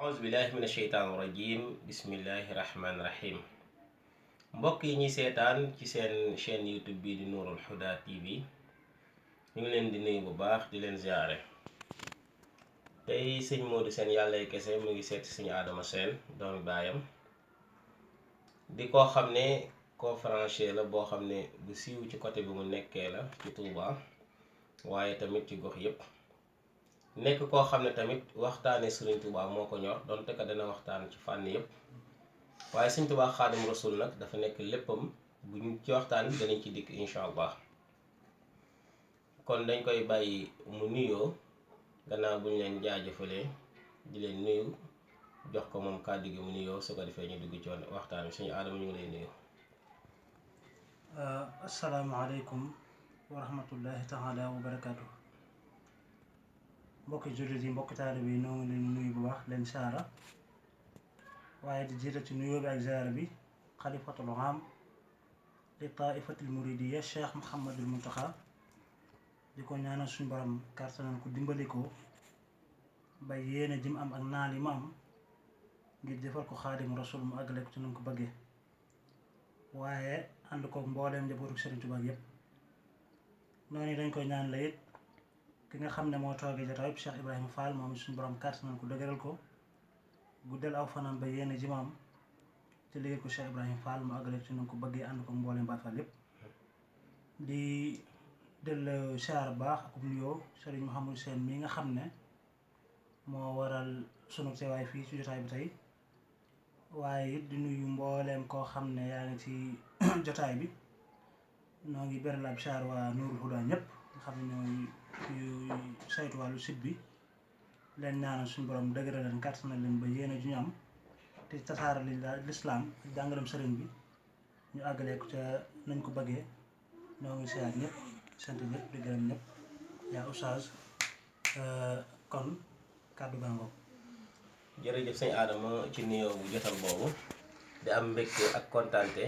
auzu billahi mina sheytaani rajim bismillahi rahmaani rahim mbokk yi ñuy seetaan ci seen chaîne YouTube bii di Nourul Huda TV ñu ngi leen di nuyu bu baax di leen ziare. tey sëñ Modou Sène Yàllay Kese mu ngi seeti sëñ Adama Sène doomi baayam di koo xam ne conférencier la boo xam ne bu siiw ci côté bi mu nekkee la ci Touba waaye tamit ci gox yépp nekk koo xam ne tamit waxtaane Sëriñ Touba moo ko ñor donte ko dana waxtaan ci fànn yépp waaye Sëriñ Touba Xaadim Rasul nag dafa nekk léppam bu ñu ci waxtaan danañ ci dikk incha allah kon dañ koy bàyyi mu nuyoo gannaaw bu ñu leen jaajëfalee di leen nuyu jox ko moom kàddu gi mu nuyoo su ko defee ñu dugg ci waxtaan bi suñu Adama ñu ngi lay nuyu. asalaamaaleykum wa rahmatullahi taala wa barakaatu. mbokki jullit yi mbokki taalibe yi noo ngi leen nuyu bu baax leen saara waaye di jiital ci nuyoo bi ak ziyaara bi xalifatul aam li taifatil muridiya Cheikh Mouhamadul Muntaxa di ko ñaanal suñu borom kàttanal ko dimbali ko ba yéene jëm am ak naal yi mu am ngir defal ko Xaadim Rasul mu àggale ko ci nu ko bëggee waaye ànd ko mbooleem njabootu Sëriñ Tuubaa yépp noonu dañ koy ñaan la it ki nga xam ne moo toogee jotaay bi Cheikh Ibrahima Fall moom suñu borom kàttanal ko dëgëral ko guddal aw fanam ba yéene ji mu am ci liggéey ko Cheikh Ibrahima Fall mu àggale ko ci nu ko bëggee ànd ko mbooleem Baay Fall yépp di del siyaar baax ak nuyoo Sëriñ Mouhamadou Sène mi nga xam ne moo waral sunu teewaay fii ci jotaay bi tey waaye it di nuyu mbooleem koo xam ne yaa ngi ci jotaay bi noo ngi beral ab siyaar waa Nourul Huda ñëpp nga xam ne ñooy saytu wàllu site bi leen ñaanal suñu borom dëgëral leen kàttanal leen ba yéene ju ñu am te tasaara lislaam ak jàngalem sëriñ bi ñu àggalee ko ca nañ ko bëggee noo ngi siyaar ñëpp sant ñëpp di gërëm ñëpp yaa oustaz kon kàddu gàngoog. jërëjëf sëñ Adama ci nuyoo bu jotal boobu di am mbégte ak kontaante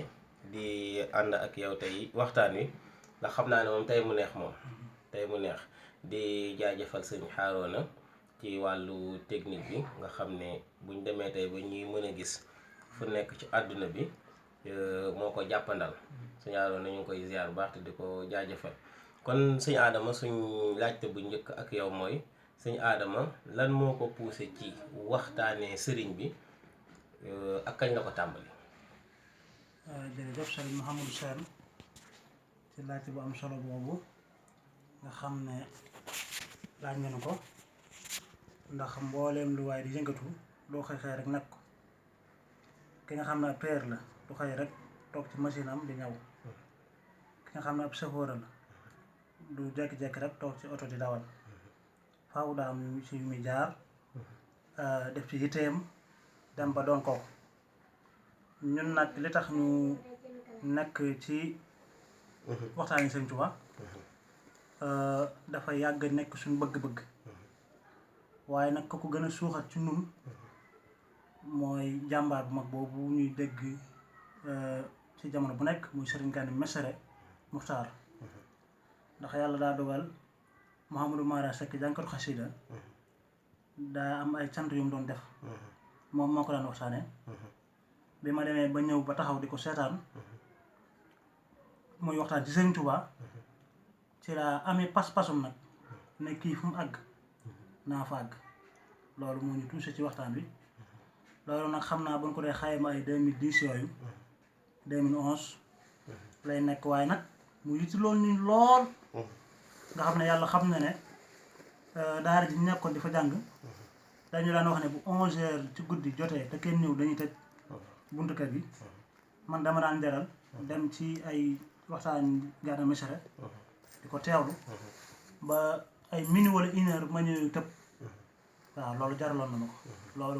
di ànd ak yow tey waxtaan wi ndax xam naa ne moom tey mu neex moom tey mu neex di jaajëfal sëñ Xaaroona ci wàllu technique bi nga xam ne buñ demee tey ba ñuy mën a gis fu nekk ci àdduna bi moo ko jàppandal sëñ Xaaroona ñu ngi koy ziar bu baax te di ko jaajëfal kon sëñ Adama suñ laajte bu njëkk ak yow mooy sëñ Adama lan moo ko poussé ci waxtaanee sëriñ bi ak kañ la ko tàmbali. jërëjëf Sëriñ Mouhamadou Sène ci laajte bu am solo boobu nga xam ne laaj ngeen ko ndax mbooleem lu waaye di yëngatu doo xëy xëy rek nag ko ki nga xam ne ab peer la du xëy rek toog ci machine am di ñaw ki nga xam ne ab chauffeur la du jékki-jékki rek toog ci oto di dawal faaw daa am ci yu muy jaar def ci yitteem dem ba doon kooku ñun nag li tax ñu nekk ci waxtaani Sëriñ Tuubaa dafa yàgg nekk suñu bëgg-bëgg waaye nag ko gën a suuxat ci nun mooy jàmbaar bu mag boobu ñuy dégg ci jamono bu nekk muy Sëriñ Gana Messere Muxtaar ndax yàlla daa dogal Mouhamadou Mara Seck jànkatu xasida daa am ay cant yu mu doon def moom moo ko daan waxtaane bi ma demee ba ñëw ba taxaw di ko seetaan muy waxtaan ci Sëriñ Tuubaa ci laa amee pas-pasum nag ne kii fu mu àgg naa fa àgg loolu moo ñu touché ci waxtaan bi loolu nag xam naa bu ñu ko dee xayma ay 2010 yooyu 2011 lay nekk waaye nag mu yittiloon ni lool nga xam ne yàlla xam na ne daara ji nekkoon di fa jàng dañu daan wax ne bu 11h ci guddi jotee te kenn ñëw dañuy tëj buntu kër gi man dama daan jaral dem ci ay waxtaan Gana Messere di ko teewlu ba ay minuit wala 1h ma ñëw tëb waaw loolu jaraloon na ma ko loolu